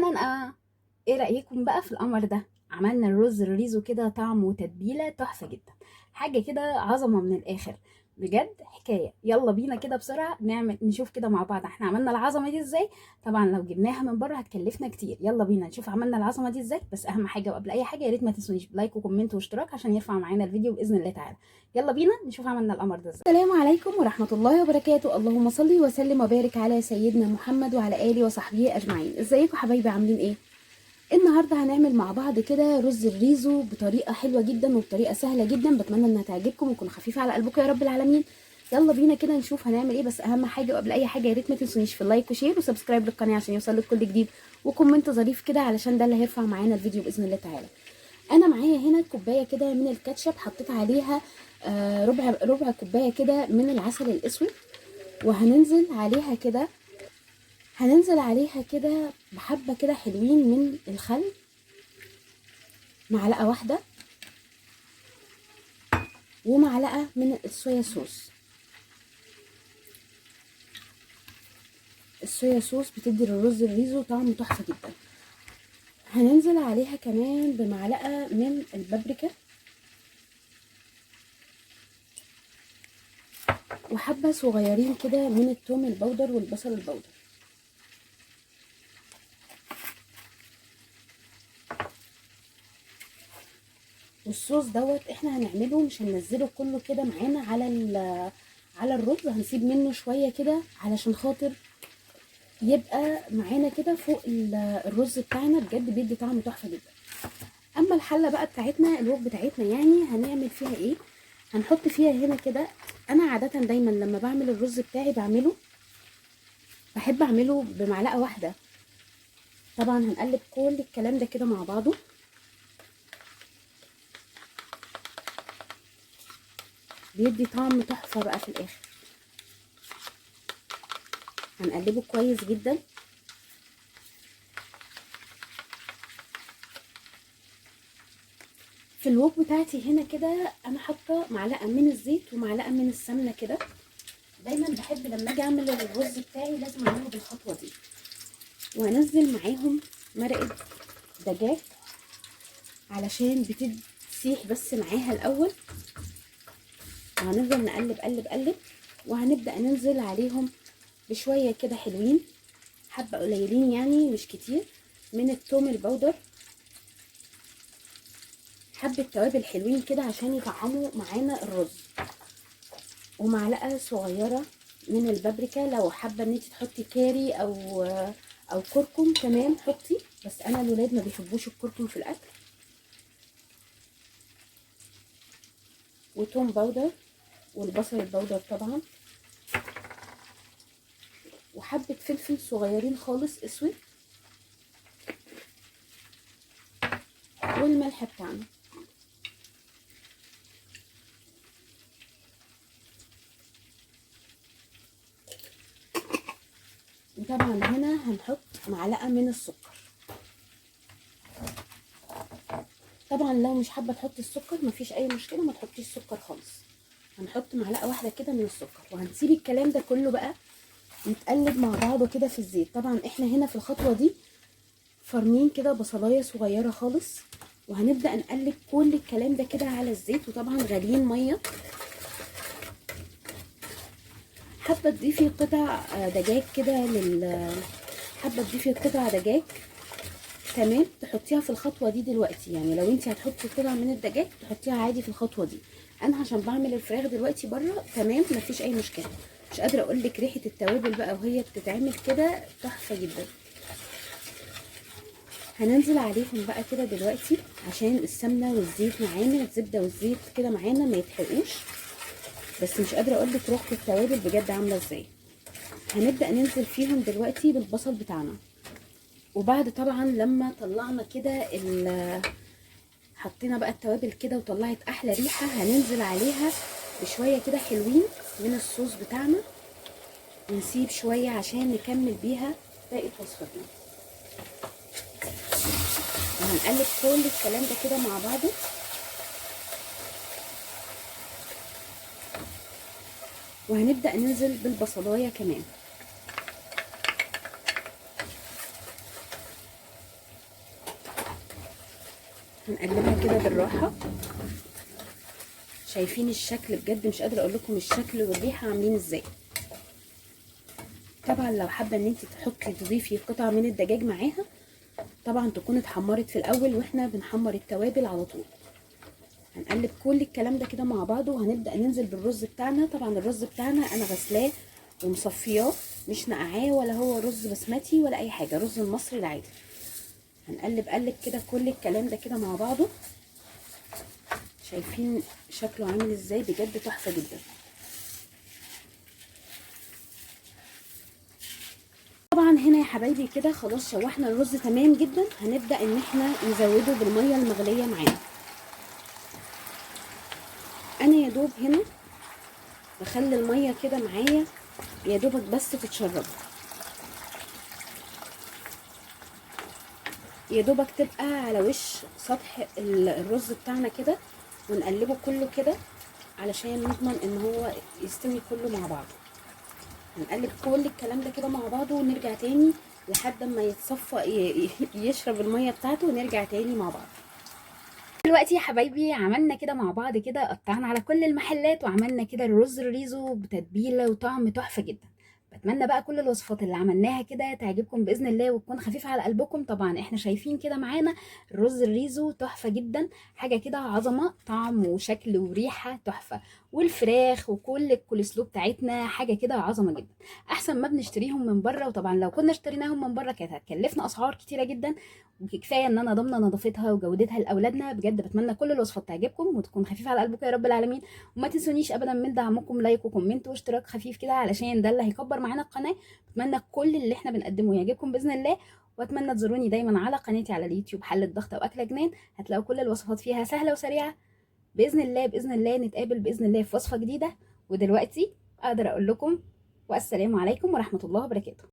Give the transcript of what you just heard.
انا ايه رأيكم بقى في القمر ده؟ عملنا الرز الريزو كده طعم وتتبيلة تحفة جدا، حاجة كده عظمة من الآخر بجد حكاية. يلا بينا كده بسرعة نعمل نشوف كده مع بعض احنا عملنا العظمة دي ازاي. طبعا لو جبناها من بره هتكلفنا كتير. يلا بينا نشوف عملنا العظمة دي ازاي. بس اهم حاجة وقبل اي حاجة يا ريت ما تنسونيش ب like و comment واشتراك عشان يرفع معانا الفيديو باذن الله تعالى. يلا بينا نشوف عملنا القمر ده ازاي. السلام عليكم ورحمة الله وبركاته. اللهم صل وسلم وبارك على سيدنا محمد وعلى اله وصحبه اجمعين. ازيكم حبايبي، عاملين ايه؟ النهارده هنعمل مع بعض كده رز الريزو بطريقة حلوة جدا وبطريقة سهلة جدا، بتمنى انها تعجبكم وتكون خفيفة على قلبكم يا رب العالمين. يلا بينا كده نشوف هنعمل ايه. بس اهم حاجة وقبل اي حاجة يا ريت ما تنسونيش في ال like و share و subscribe للقناة عشان يوصلك كل جديد، و comment ظريف كده علشان ده اللي هيرفع معانا الفيديو باذن الله تعالى. انا معايا هنا كوباية كده من الكاتشب، حطيت عليها ربع كوباية كده من العسل الاسود، وهننزل عليها كده، هننزل عليها كده بحبه كده حلوين من الخل، معلقه واحدة، ومعلقة من الصويا صوص. الصويا صوص بتدي للرز الريزو طعم تحفة جدا. هننزل عليها كمان بمعلقه من البابريكا، وحبه صغيرين كده من الثوم ال powder والبصل ال powder. والصوص دوت احنا هنعمله، مش هننزله كله كده معانا على الرز، هنسيب منه شوية كده علشان خاطر يبقى معانا كده فوق الرز بتاعنا، بجد بيدي طعم تحفة جدا. اما الحلة بقى بتاعتنا، الوك بتاعتنا يعني، هنعمل فيها ايه؟ هنحط فيها هنا كده. انا عادة دايما لما بعمل الرز بتاعي بحب اعمله بمعلقه واحدة. طبعا هنقلب كل الكلام ده كده مع بعضه. بيدي طعم تحفة بقى في الاخر. هنقلبه كويس جدا. في الوك بتاعتي هنا كده انا حاطه معلقه من الزيت ومعلقة من السمنة كده. دايما بحب لما اجي اعمل الرز بتاعي لازم اعمله بالخطوه دي. وهنزل معاهم مرقه دجاج علشان بتسيح بس معاها الاول. وهنفضل نقلب قلب قلب، وهنبدأ ننزل عليهم بشوية كده حلوين، حبة قليلين يعني مش كتير، من الثوم البودر، حبة توابل حلوين كده عشان يطعموا معانا الرز، ومعلقة صغيرة من البابريكا. لو حابة ان انت تحطي كاري او كركم تمام حطي، بس انا الولاد ما بيحبوش الكركم في الاكل. وتوم powder والبصل ال powder طبعا، وحبة فلفل صغيرين خالص اسود، والملح بتاعنا. وطبعا هنا هنحط معلقة من السكر. طبعا لو مش حابة تحطي السكر مفيش اي مشكلة، ما تحطيش سكر خالص. هنحط معلقه واحدة كده من السكر، وهنسيب الكلام ده كله بقى يتقلب مع بعضه كده في الزيت. طبعا احنا هنا في الخطوة دي فرمين كده بصلايه صغيرة خالص، وهنبدا نقلب كل الكلام ده كده على الزيت. وطبعا غاليين مية. حابة تضيفي قطع دجاج كده حابة تضيفي قطع دجاج تمام، تحطيها في الخطوة دي دلوقتي. يعني لو انت هتحطي قطع من الدجاج تحطيها عادي في الخطوة دي. انا عشان بعمل الفراخ دلوقتي بره تمام مفيش اي مشكلة. مش قادرة اقول لك ريحه التوابل بقى وهي بتتعمل كده تحفة جدا. هننزل عليهم بقى كده دلوقتي عشان السمنة والزيت معانا، الزبدة والزيت كده معانا ما يتحرقوش. بس مش قادرة اقول لك ريحه التوابل بجد عامله ازاي. هنبدا ننزل فيهم دلوقتي بالبصل بتاعنا. وبعد طبعا لما طلعنا كده حطينا بقى التوابل كده وطلعت احلى ريحه، هننزل عليها بشوية كده حلوين من الصوص بتاعنا، ونسيب شوية عشان نكمل بيها باقي وصفتنا. وهنقلب كل الكلام ده كده مع بعضه. وهنبدأ ننزل بالبصلايه كمان. هنقلبها كده بالراحة. شايفين الشكل؟ بجد مش قادرة اقول لكم الشكل والريحه عاملين ازاي. طبعا لو حابة ان انت تحطي تضيفي قطع من الدجاج معاها، طبعا تكون اتحمرت في الاول واحنا بنحمر التوابل على طول. هنقلب كل الكلام ده كده مع بعضه، وهنبدا ننزل بالرز بتاعنا. طبعا الرز بتاعنا انا غسلاه ومصفياه، مش نقعاه ولا هو رز بسمتي ولا اي حاجة، رز المصري العادي. هنقلب قلب كده كل الكلام ده كده مع بعضه. شايفين شكله عامل ازاي؟ بجد تحفة جدا. طبعا هنا يا حبايبي كده خلاص شوحنا الرز تمام جدا. هنبدا ان احنا نزوده بالمية المغليه معانا. انا يا دوب هنا بخلي المية كده معايا يا دوبك بس تتشرب، يا دوبك تبقى على وش سطح الرز بتاعنا كده، ونقلبه كله كده علشان نضمن ان هو يستوي كله مع بعضه. هنقلب كل الكلام ده كده مع بعضه ونرجع تاني لحد ما يتصفى يشرب المية بتاعته، ونرجع تاني مع بعض. دلوقتي يا حبايبي عملنا كده مع بعض كده، قطعنا على كل المحلات وعملنا كده الرز الريزو بتتبيله وطعم تحفة جدا. بتمنى بقى كل الوصفات اللي عملناها كده تعجبكم باذن الله وتكون خفيفة على قلبكم. طبعا احنا شايفين كده معانا الرز الريزو تحفة جدا، حاجة كده عظمه، طعم وشكل وريحه تحفة، والفراخ وكل الكولسلو بتاعتنا حاجة كده عظمه جدا، احسن ما بنشتريهم من بره. وطبعا لو كنا اشتريناهم من بره كانت هتكلفنا اسعار كتيرة جدا، وكفاية ان انا ضامنه نظافتها وجودتها لاولادنا. بجد بتمنى كل الوصفات تعجبكم وتكون خفيفة على قلبكم يا رب العالمين. وما تنسونيش ابدا من دعمكم، like و comment واشتراك خفيف كده علشان ده اللي هيكبر معانا القناة. بتمنى كل اللي احنا بنقدمه يعجبكم باذن الله، واتمنى تزوروني دايما على قناتي على اليوتيوب حله ضغط واكله جنان، هتلاقوا كل الوصفات فيها سهلة وسريعة باذن الله. باذن الله نتقابل باذن الله في وصفه جديدة. ودلوقتي اقدر اقول لكم والسلام عليكم ورحمة الله وبركاته.